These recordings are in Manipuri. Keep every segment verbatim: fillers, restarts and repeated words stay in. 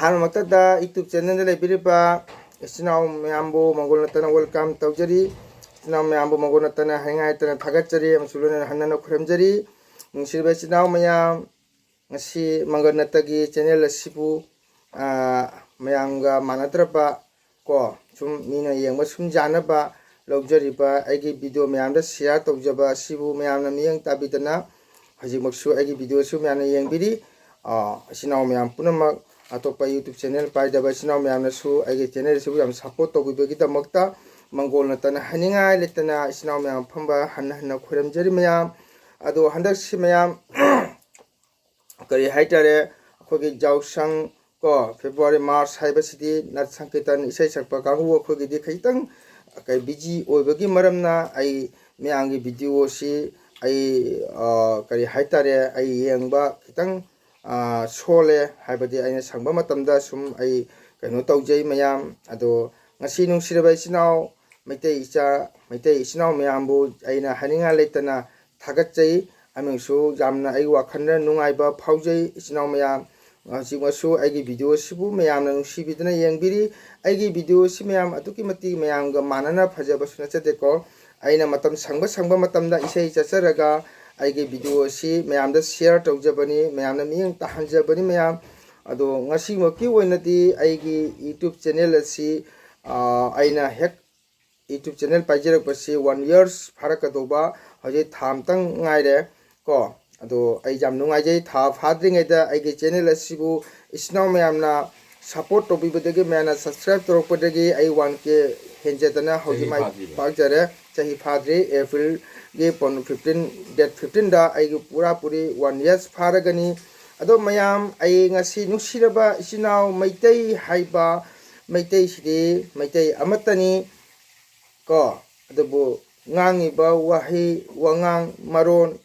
ꯑꯍꯥꯟꯕꯃꯛꯇꯗ YouTube channelꯗ ꯂꯩꯕꯤꯔꯤꯕ ꯏꯆꯤꯟ ꯏꯅꯥꯎ ꯃꯌꯥꯝꯕꯨ ꯃꯪꯒꯣꯜ ꯅꯠꯇꯅ welcome ꯇꯧꯖꯔꯤ꯫ ꯏꯆꯤꯟ ꯏꯅꯥꯎ ꯃꯌꯥꯝꯕꯨ ꯃꯪꯒꯣꯜ ꯅꯠꯇꯅ ꯍꯥꯏꯅꯤꯡꯉꯥꯏ ꯂꯩꯇꯅ ꯊꯥꯒꯠꯆꯔꯤ ꯑꯃꯁꯨꯡ ꯂꯣꯏꯅꯅ ꯍꯟꯅ ꯍꯟꯅ ꯈꯨꯔꯨꯝꯖꯔꯤ꯫ ꯅꯨꯡꯁꯤꯔꯕ ꯏꯆꯤꯟ ꯏꯅꯥꯎ ꯃꯌꯥꯝ, ꯉꯁꯤ ꯃꯪꯒꯣꯜ ꯅꯠꯇꯒꯤ channel ꯑꯁꯤꯕꯨ, ꯑ, ꯃꯌꯥꯝꯒ ꯃꯥꯟꯅꯗ꯭ꯔꯕ ꯀꯣ, ꯁꯨꯝ ꯃꯤꯅ ꯌꯦꯡꯕ ꯁꯨꯝ ꯌꯥꯅꯕ ꯂꯧꯖꯔꯤꯕ ꯑꯩꯒꯤ video ꯃꯌꯥꯝꯗ share ꯇꯧꯖꯕ ꯑꯁꯤꯕꯨ ꯃꯌꯥꯝꯅ ꯃꯤꯠꯌꯦꯡ ꯇꯥꯕꯤꯗꯅ ꯍꯧꯖꯤꯛꯃꯛꯁꯨ ꯑꯩꯒꯤ videoꯁꯨ ꯃꯌꯥꯝꯅ ꯌꯦꯡꯕꯤꯔꯤ꯫ ꯑ, ꯏꯆꯤꯟ ꯏꯅꯥꯎ ꯃꯌꯥꯝ ꯄꯨꯝꯅꯃꯛ ꯑꯇꯣꯞꯄ YouTube channel ꯄꯥꯏꯗꯕ ꯏꯆꯤꯟ ꯏꯅꯥꯎ ꯃꯌꯥꯝꯅꯁꯨ ꯑꯩꯒꯤ channel ꯑꯁꯤꯕꯨ ꯌꯥꯝ support ꯇꯧꯕꯤꯕꯒꯤꯗꯃꯛꯇ ꯃꯪꯒꯣꯜ ꯅꯠꯇꯅ ꯍꯥꯏꯅꯤꯡꯉꯥꯏ ꯂꯩꯇꯅ ꯏꯆꯤꯟ ꯏꯅꯥꯎ ꯃꯌꯥꯝ ꯐꯝꯕ ꯍꯟꯅ ꯍꯟꯅ ꯈꯨꯔꯨꯝꯖꯔꯤ ꯃꯌꯥꯝ꯫ ꯑꯗꯣ ꯍꯟꯗꯛꯁꯤ ꯃꯌꯥꯝ ꯀꯔꯤ ꯍꯥꯏꯇꯥꯔꯦ, ꯑꯩꯈꯣꯏꯒꯤ ꯌꯥꯎꯁꯪ ꯀꯣ, February March ꯍꯥꯏꯕꯁꯤꯗꯤ ꯅꯥꯠ ꯁꯪꯀꯤꯔꯇꯟ ꯏꯁꯩ ꯁꯛꯄ ꯀꯥꯡꯕꯨ ꯑꯩꯈꯣꯏꯒꯤꯗꯤ ꯈꯤꯇꯪ ꯀꯩ busy ꯑꯣꯏꯕꯒꯤ ꯃꯔꯝꯅ ꯑꯩ ꯃꯌꯥꯝꯒꯤ videoꯁꯤ ꯑꯩ, ꯑ, ꯀꯔꯤ ꯍꯥꯏꯇꯥꯔꯦ, ꯑꯩ ꯌꯦꯡꯕ ꯈꯤꯇꯪ, ꯑ, ꯁꯣꯜꯂꯦ꯫ ꯍꯥꯏꯕꯗꯤ ꯑꯩꯅ ꯁꯪꯕ ꯃꯇꯝꯗ ꯁꯨꯝ ꯑꯩ ꯀꯩꯅꯣ ꯇꯧꯖꯩ ꯃꯌꯥꯝ꯫ ꯑꯗꯣ ꯉꯁꯤ ꯅꯨꯡꯁꯤꯔꯕ ꯏꯆꯤꯟ ꯏꯅꯥꯎ ꯃꯩꯇꯩ ꯏꯆꯥ, ꯃꯩꯇꯩ ꯏꯆꯤꯟ ꯏꯅꯥꯎ ꯃꯌꯥꯝꯕꯨ ꯑꯩꯅ ꯍꯥꯏꯅꯤꯡꯉꯥꯏ ꯂꯩꯇꯅ ꯊꯥꯒꯠꯆꯩ꯫ ꯑꯃꯁꯨ ꯌꯥꯝꯅ ꯑꯩ ꯋꯥꯈꯜꯗ ꯅꯨꯡꯉꯥꯏꯕ ꯐꯥꯎꯖꯩ꯫ ꯏꯆꯤꯟ ꯏꯅꯥꯎ ꯃꯌꯥꯝ, ꯍꯧꯖꯤꯛꯃꯛꯁꯨ ꯑꯩꯒꯤ video ꯑꯁꯤꯕꯨ ꯃꯌꯥꯝꯅ ꯅꯨꯡꯁꯤꯕꯤꯗꯨꯅ ꯌꯦꯡꯕꯤꯔꯤ꯫ ꯑꯩꯒꯤ video ꯑꯁꯤ ꯃꯌꯥꯝ ꯑꯗꯨꯛꯀꯤ ꯃꯇꯤꯛ ꯃꯌꯥꯝꯒ ꯃꯥꯟꯅꯅ ꯐꯖꯕꯁꯨ ꯅꯠꯆꯗꯦꯀꯣ꯫ ꯑꯩꯅ ꯃꯇꯝ ꯁꯪꯕ ꯁꯪꯕ ꯃꯇꯝꯗ ꯏꯁꯩ ꯆꯠꯆꯔꯒ ꯑꯩꯒꯤ video ꯑꯁꯤ ꯃꯌꯥꯝꯗ share ꯇꯧꯖꯕꯅꯤ, ꯃꯌꯥꯝꯅ ꯃꯤꯠꯌꯦꯡ ꯇꯥꯍꯟꯖꯕꯅꯤ ꯃꯌꯥꯝ꯫ ꯑꯗꯣ ꯉꯁꯤꯃꯛꯀꯤ ꯑꯣꯏꯅꯗꯤ ꯑꯩꯒꯤ YouTube channel ꯑꯁꯤ, ꯑ, ꯑꯩꯅ ꯍꯦꯛ YouTube channel ꯄꯥꯏꯖꯔꯛꯄꯁꯤ one years ꯐꯥꯔꯛꯀꯗꯧꯕ ꯍꯧꯖꯤꯛ ꯊꯥ ꯑꯃꯇꯪ ꯉꯥꯏꯔꯦ ꯀꯣ꯫ ꯑꯗꯣ ꯑꯩ ꯌꯥꯝ ꯅꯨꯡꯉꯥꯏꯖꯩ, ꯊꯥ ꯐꯥꯗ꯭ꯔꯤꯉꯩꯗ ꯑꯩꯒꯤ channel ꯑꯁꯤꯕꯨ ꯏꯆꯤꯟ ꯏꯅꯥꯎ ꯃꯌꯥꯝꯅ support ꯇꯧꯕꯤꯕꯗꯒꯤ, ꯃꯌꯥꯝꯅ subscribe ꯇꯧꯔꯛꯄꯗꯒꯤ ꯑꯩ one K ꯍꯦꯟꯖꯗꯅ ꯍꯧꯖꯤꯛ ꯆꯍꯤ ꯃꯥꯏ ꯐꯥꯗ꯭ꯔꯤꯕ꯫ ꯄꯥꯛꯆꯔꯦ꯫ ꯆꯍꯤ ꯐꯥꯗ꯭ꯔꯤ, Aprilꯒꯤ ꯄꯨꯡ fifteen, date fifteenꯗ ꯑꯩꯒꯤ ꯄꯨꯔꯥ ꯄꯨꯔꯤ one years ꯐꯥꯔꯒꯅꯤ꯫ ꯑꯗꯣ ꯃꯌꯥꯝ, ꯑꯩ ꯉꯁꯤ ꯅꯨꯡꯁꯤꯔꯕ ꯏꯆꯤꯟ ꯏꯅꯥꯎ ꯃꯩꯇꯩ ꯍꯥꯏꯕ ꯃꯩꯇꯩꯁꯤꯗꯤ ꯃꯩꯇꯩ ꯑꯃꯠꯇꯅꯤ ꯀꯣ꯫ ꯑꯗꯨꯕꯨ ꯉꯥꯡꯉꯤꯕ ꯋꯥꯍꯩ, ꯋꯥꯉꯥꯡ, ꯃꯔꯣꯟ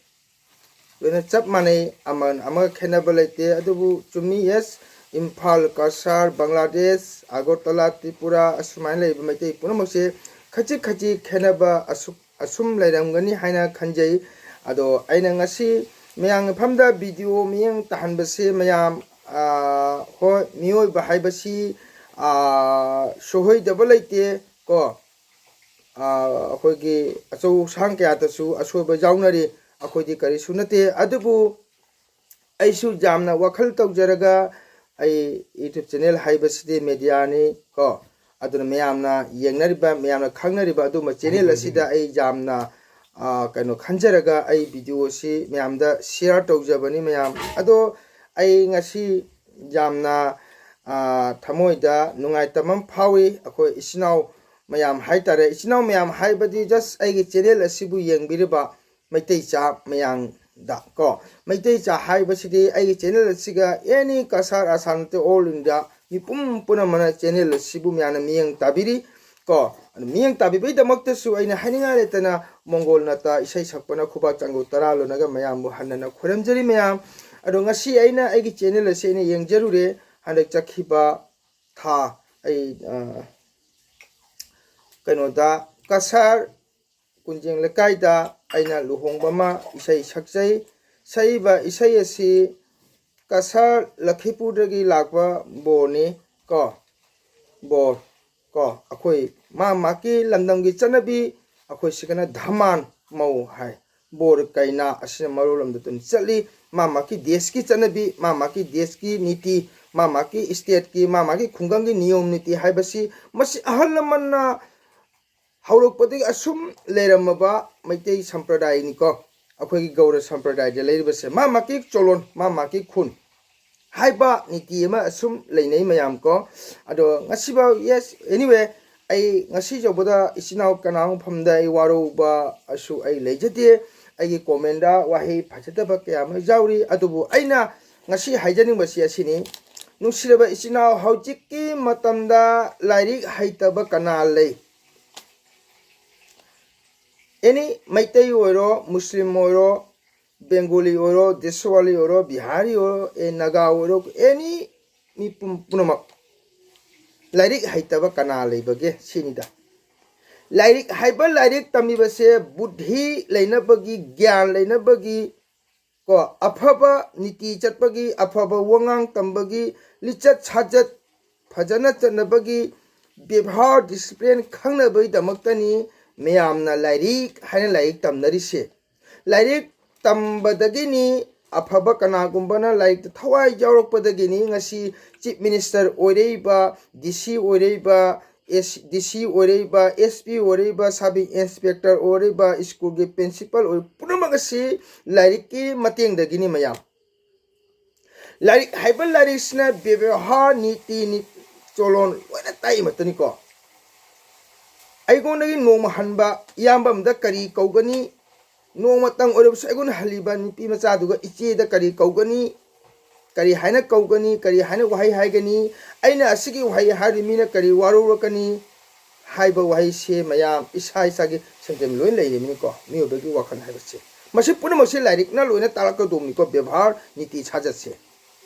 ꯂꯣꯏꯅ ꯆꯞ ꯃꯥꯟꯅꯩ, ꯑꯃꯅ ꯑꯃꯒ ꯈꯦꯠꯅꯕ ꯂꯩꯇꯦ꯫ ꯑꯗꯨꯕꯨ ꯆꯨꯝꯃꯤ, yes, ꯏꯝꯐꯥꯜ, ꯀꯁꯥꯔ, ꯕꯪꯒ꯭ꯂꯥꯗꯦꯁ, ꯑꯒꯔꯇꯂꯥ, ꯇ꯭ꯔꯤꯄꯨꯔꯥ, ꯑꯁꯨꯃꯥꯏꯅ ꯂꯩꯕ ꯃꯩꯇꯩ ꯄꯨꯝꯅꯃꯛꯁꯦ ꯈꯖꯤꯛ ꯈꯖꯤꯛ ꯈꯦꯠꯅꯕ ꯑꯁꯨꯛ, ꯑꯁꯨꯝ ꯂꯩꯔꯝꯒꯅꯤ ꯍꯥꯏꯅ ꯈꯟꯖꯩ꯫ ꯑꯗꯣ ꯑꯩꯅ ꯉꯁꯤ ꯃꯌꯥꯝ ꯃꯐꯝꯗ video ꯃꯤꯠꯌꯦꯡ ꯇꯥꯍꯟꯕꯁꯦ ꯃꯌꯥꯝ ꯍꯣꯏ, ꯃꯤꯑꯣꯏꯕ ꯍꯥꯏꯕꯁꯤ ꯁꯣꯏꯍꯣꯏꯗꯕ ꯂꯩꯇꯦ ꯀꯣ꯫ ꯑꯩꯈꯣꯏꯒꯤ ꯑꯆꯧ ꯑꯁꯥꯡ ꯀꯌꯥꯗꯁꯨ ꯑꯁꯣꯏꯕ ꯌꯥꯎꯅꯔꯤ꯫ ꯑꯩꯈꯣꯏꯗꯤ ꯀꯔꯤꯁꯨ ꯅꯠꯇꯦ꯫ ꯑꯗꯨꯕꯨ ꯑꯩꯁꯨ ꯌꯥꯝꯅ ꯋꯥꯈꯜ ꯇꯧꯖꯔꯒ, ꯑꯩ YouTube ꯆꯦꯅꯦꯜ ꯍꯥꯏꯕꯁꯤꯗꯤ ꯃꯦꯗꯤꯌꯥꯅꯤ ꯀꯣ꯫ ꯑꯗꯨꯅ ꯃꯌꯥꯝꯅ ꯌꯦꯡꯅꯔꯤꯕ, ꯃꯌꯥꯝꯅ ꯈꯪꯅꯔꯤꯕ ꯑꯗꯨꯝꯕ ꯆꯦꯅꯦꯜ ꯑꯁꯤꯗ ꯑꯩ ꯌꯥꯝꯅ ꯀꯩꯅꯣ ꯈꯟꯖꯔꯒ ꯑꯩ ꯚꯤꯗꯤꯑꯣꯁꯤ ꯃꯌꯥꯝꯗ ꯁꯤꯌꯥꯔ ꯇꯧꯖꯕꯅꯤ ꯃꯌꯥꯝ꯫ ꯑꯗꯣ ꯑꯩ ꯉꯁꯤ ꯌꯥꯝꯅ ꯊꯃꯣꯏꯗ ꯅꯨꯡꯉꯥꯏꯇꯕ ꯑꯃ ꯐꯥꯎꯏ꯫ ꯑꯩꯈꯣꯏ ꯏꯆꯤꯟ ꯏꯅꯥꯎ ꯃꯌꯥꯝ ꯍꯥꯏꯇꯥꯔꯦ, ꯏꯆꯤꯟ ꯏꯅꯥꯎ ꯃꯌꯥꯝ ꯍꯥꯏꯕꯗꯤ just ꯑꯩꯒꯤ ꯆꯦꯅꯦꯜ ꯑꯁꯤꯕꯨ ꯌꯦꯡꯕꯤꯔꯤꯕ ꯃꯩꯇꯩꯆꯥ ꯃꯌꯥꯝꯗ ꯀꯣ꯫ ꯃꯩꯇꯩꯆꯥ ꯍꯥꯏꯕꯁꯤꯗꯤ ꯑꯩꯒꯤ ꯆꯦꯅꯦꯜ ꯑꯁꯤꯒ ꯑꯦꯅꯤ ꯀꯁꯥꯔ ꯑꯁꯥꯝ ꯅꯠꯇꯦ, ꯑꯣꯜ ꯏꯟꯗꯤꯌꯥ ꯃꯤꯄꯨꯝ ꯄꯨꯝꯅꯃꯛꯅ ꯆꯦꯅꯦꯜ ꯑꯁꯤꯕꯨ ꯃꯌꯥꯝꯅ ꯃꯤꯠꯌꯦꯡ ꯇꯥꯕꯤꯔꯤ ꯀꯣ꯫ ꯑꯗꯨ ꯃꯤꯠꯌꯦꯡ ꯇꯥꯕꯤꯕꯒꯤꯗꯃꯛꯇꯁꯨ ꯑꯩꯅ ꯍꯥꯏꯅꯤꯡꯉꯥꯏ ꯂꯩꯇꯅ ꯃꯣꯡꯒꯣꯜ ꯅꯥꯇ ꯏꯁꯩ ꯁꯛꯄꯅ ꯈꯨꯕꯥꯛ ꯆꯥꯡꯒꯣ ꯇꯔꯥ ꯂꯣꯟꯅꯒ ꯃꯌꯥꯝꯕꯨ ꯍꯟꯅꯅ ꯈꯨꯔꯨꯝꯖꯔꯤ ꯃꯌꯥꯝ꯫ ꯑꯗꯣ ꯉꯁꯤ ꯑꯩꯅ ꯑꯩꯒꯤ ꯆꯦꯅꯦꯜ ꯑꯁꯤ ꯑꯩꯅ ꯌꯦꯡꯖꯔꯨꯔꯦ꯫ ꯍꯟꯗꯛ ꯆꯠꯈꯤꯕ ꯊꯥ ꯑꯩ ꯀꯩꯅꯣꯗ ꯀꯁꯥꯔ ꯀꯨꯟꯖꯦꯡ ꯂꯩꯀꯥꯏꯗ ꯑꯩꯅ ꯂꯨꯍꯣꯡꯕ ꯑꯃ ꯏꯁꯩ ꯁꯛꯆꯩ꯫ ꯁꯛꯏꯕ ꯏꯁꯩ ꯑꯁꯤ ꯀꯁꯥꯔ ꯂꯈꯤꯄꯨꯔꯗꯒꯤ ꯂꯥꯛꯄ ꯕꯣꯔꯅꯤ ꯀꯣ꯫ ꯕꯣꯔ ꯀꯣ, ꯑꯩꯈꯣꯏ ꯃꯥ ꯃꯥꯒꯤ ꯂꯝꯗꯝꯒꯤ ꯆꯠꯅꯕꯤ, ꯑꯩꯈꯣꯏ ꯁꯤꯒꯅ ꯙꯃꯥꯟ ꯃꯧ ꯍꯥꯏ꯫ ꯕꯣꯔ ꯀꯩꯅꯥ ꯑꯁꯤꯅ ꯃꯔꯣꯜ ꯑꯃꯗ ꯑꯗꯨꯝ ꯆꯠꯂꯤ꯫ ꯃꯥ ꯃꯥꯒꯤ ꯗꯦꯁꯀꯤ ꯆꯠꯅꯕꯤ, ꯃꯥ ꯃꯥꯒꯤ ꯗꯦꯁꯀꯤ ꯅꯤꯇꯤ, ꯃꯥ ꯃꯥꯒꯤ ꯏꯁꯇꯦꯠꯀꯤ, ꯃꯥ ꯃꯥꯒꯤ ꯈꯨꯡꯒꯪꯒꯤ ꯅꯤꯌꯣꯝ ꯅꯤꯇꯤ ꯍꯥꯏꯕꯁꯤ ꯃꯁꯤ ꯑꯍꯜ ꯂꯃꯟꯅ ꯍꯧꯔꯛꯄꯗꯒꯤ ꯑꯁꯨꯝ ꯂꯩꯔꯝꯃꯕ ꯃꯩꯇꯩ ꯁꯝꯄ꯭ꯔꯗꯥꯌꯅꯤꯀꯣ꯫ ꯑꯩꯈꯣꯏꯒꯤ ꯒꯧꯔ ꯁꯝꯄ꯭ꯔꯗꯥꯌꯗ ꯂꯩꯔꯤꯕꯁꯦ ꯃꯥ ꯃꯥꯒꯤ ꯆꯣꯂꯣꯟ, ꯃꯥ ꯃꯥꯒꯤ ꯈꯨꯟ ꯍꯥꯏꯕ ꯅꯤꯇꯤ ꯑꯃ ꯑꯁꯨꯝ ꯂꯩꯅꯩ ꯃꯌꯥꯝ ꯀꯣ꯫ ꯑꯗꯣ ꯉꯁꯤꯐꯥꯎ, yes, anyway, ꯑꯩ ꯉꯁꯤ ꯌꯧꯕꯗ ꯏꯆꯤꯟ ꯏꯅꯥꯎ ꯀꯅꯥ ꯃꯐꯝꯗ ꯑꯩ ꯋꯥꯔꯧꯕꯁꯨ ꯑꯩ ꯂꯩꯖꯗꯦ꯫ ꯑꯩꯒꯤ ꯀꯣꯃꯦꯟꯗ ꯋꯥꯍꯩ ꯐꯖꯗꯕ ꯀꯌꯥ ꯑꯃ ꯌꯥꯎꯔꯤ, ꯑꯗꯨꯕꯨ ꯑꯩꯅ ꯉꯁꯤ ꯍꯥꯏꯖꯅꯤꯡꯕꯁꯤ ꯑꯁꯤꯅꯤ, ꯅꯨꯡꯁꯤꯔꯕ ꯏꯆꯤꯟ ꯏꯅꯥꯎ, ꯍꯧꯖꯤꯛꯀꯤ ꯃꯇꯝꯗ ꯂꯥꯏꯔꯤꯛ ꯍꯩꯇꯕ ꯀꯅꯥ ꯂꯩ? ꯑꯦꯅꯤ ꯃꯩꯇꯩ ꯑꯣꯏꯔꯣ, ꯃꯨꯁꯂꯤꯝ ꯑꯣꯏꯔꯣ, ꯕꯦꯡꯒꯣꯂꯤ ꯑꯣꯏꯔꯣ, ꯗꯦꯁꯋꯥꯂꯤ ꯑꯣꯏꯔꯣ, ꯕꯤꯍꯥꯔꯤ ꯑꯣꯏꯔꯣ, ꯑꯦ, ꯅꯥꯒꯥ ꯑꯣꯏꯔꯣ, ꯑꯦꯅꯤ ꯃꯤꯄꯨꯝ ꯄꯨꯝꯅꯃꯛ ꯂꯥꯏꯔꯤꯛ ꯍꯩꯇꯕ ꯀꯅꯥ ꯂꯩꯕꯒꯦ ꯁꯤꯅꯤꯗ꯫ ꯂꯥꯏꯔꯤꯛ ꯍꯩꯕ, ꯂꯥꯏꯔꯤꯛ ꯇꯝꯃꯤꯕꯁꯦ ꯕꯨꯙꯤ ꯂꯩꯅꯕꯒꯤ, ꯒ꯭ꯌꯥꯟ ꯂꯩꯅꯕꯒꯤ, ꯀꯣ, ꯑꯐꯕ ꯅꯤꯇꯤ ꯆꯠꯄꯒꯤ, ꯑꯐꯕ ꯋꯥꯉꯥꯡ ꯇꯝꯕꯒꯤ, ꯂꯤꯆꯠ ꯁꯥꯖꯠ ꯐꯖꯅ ꯆꯠꯅꯕꯒꯤ, ꯕꯦꯕꯥꯔ ꯗꯤꯁꯤꯄ꯭ꯂꯤꯟ ꯈꯪꯅꯕꯒꯤꯗꯃꯛꯇꯅꯤ ꯃꯌꯥꯝꯅ ꯂꯥꯏꯔꯤꯛ ꯍꯥꯏꯅ ꯂꯥꯏꯔꯤꯛ ꯇꯝꯅꯔꯤꯁꯦ꯫ ꯂꯥꯏꯔꯤꯛ ꯇꯝꯕꯗꯒꯤꯅꯤ, ꯑꯐꯕ ꯀꯅꯥꯒꯨꯝꯕꯅ ꯂꯥꯏꯔꯤꯛꯇ ꯊꯋꯥꯏ ꯌꯥꯎꯔꯛꯄꯗꯒꯤꯅꯤ ꯉꯁꯤ ꯆꯤꯐ ꯃꯤꯅꯤꯁꯇꯔ ꯑꯣꯏꯔꯛꯏꯕ, ꯗꯤ ꯁꯤ ꯑꯣꯏꯔꯛꯏꯕ, ꯑꯦꯁ ꯗꯤ ꯁꯤ ꯑꯣꯏꯔꯛꯏꯕ, ꯑꯦꯁ ꯄꯤ ꯑꯣꯏꯔꯛꯏꯕ, ꯁꯕ ꯏꯟꯁꯄꯦꯛꯇꯔ ꯑꯣꯏꯔꯛꯏꯕ, ꯁ꯭ꯀꯨꯜꯒꯤ ꯄ꯭ꯔꯤꯟꯁꯤꯄꯥꯜ ꯑꯣꯏꯔꯤꯕ ꯄꯨꯝꯅꯃꯛ ꯑꯁꯤ ꯂꯥꯏꯔꯤꯛꯀꯤ ꯃꯇꯦꯡꯗꯒꯤꯅꯤ ꯃꯌꯥꯝ꯫ ꯂꯥꯏꯔꯤꯛ ꯍꯥꯏꯕ ꯂꯥꯏꯔꯤꯛꯁꯤꯅ ꯕꯦꯕꯍꯥꯔ, ꯅꯤꯇꯤ ꯅꯤ-, ꯆꯣꯂꯣꯟ ꯂꯣꯏꯅ ꯇꯥꯛꯏ ꯃꯇꯅꯤꯀꯣ꯫ ꯑꯩꯉꯣꯟꯗꯒꯤ ꯅꯣꯡꯃ ꯍꯟꯕ ꯏꯌꯥꯝꯕ ꯑꯃꯗ ꯀꯔꯤ ꯀꯧꯒꯅꯤ? ꯅꯣꯡꯃꯇꯪ ꯑꯣꯏꯔꯕꯁꯨ ꯑꯩꯉꯣꯟꯗ ꯍꯜꯂꯤꯕ ꯅꯨꯄꯤ ꯃꯆꯥꯗꯨꯒ ꯏꯆꯦꯗ ꯀꯔꯤ ꯀꯧꯒꯅꯤ? ꯀꯔꯤ ꯍꯥꯏꯅ ꯀꯧꯒꯅꯤ? ꯀꯔꯤ ꯍꯥꯏꯅ ꯋꯥꯍꯩ ꯍꯥꯏꯒꯅꯤ? ꯑꯩꯅ ꯑꯁꯤꯒꯤ ꯋꯥꯍꯩ ꯍꯥꯏꯔꯤ ꯃꯤꯅ ꯀꯔꯤ ꯋꯥꯔꯧꯔꯛꯀꯅꯤ? ꯍꯥꯏꯕ ꯋꯥꯍꯩꯁꯦ ꯃꯌꯥꯝ ꯏꯁꯥ ꯏꯁꯥꯒꯤ ꯁꯦꯟꯇꯤꯃꯦꯟ ꯂꯣꯏ ꯂꯩꯔꯤꯕꯅꯤꯀꯣ, ꯃꯤꯑꯣꯏꯕꯒꯤ ꯋꯥꯈꯜ ꯍꯥꯏꯕꯁꯦ꯫ ꯃꯁꯤ ꯄꯨꯝꯅꯃꯛꯁꯦ ꯂꯥꯏꯔꯤꯛꯅ ꯂꯣꯏꯅ ꯇꯥꯛꯂꯛꯀꯗꯧꯕꯅꯤꯀꯣ, ꯕꯦꯕꯥꯔ, ꯅꯤꯇꯤ ꯁꯥꯖꯠꯁꯦ꯫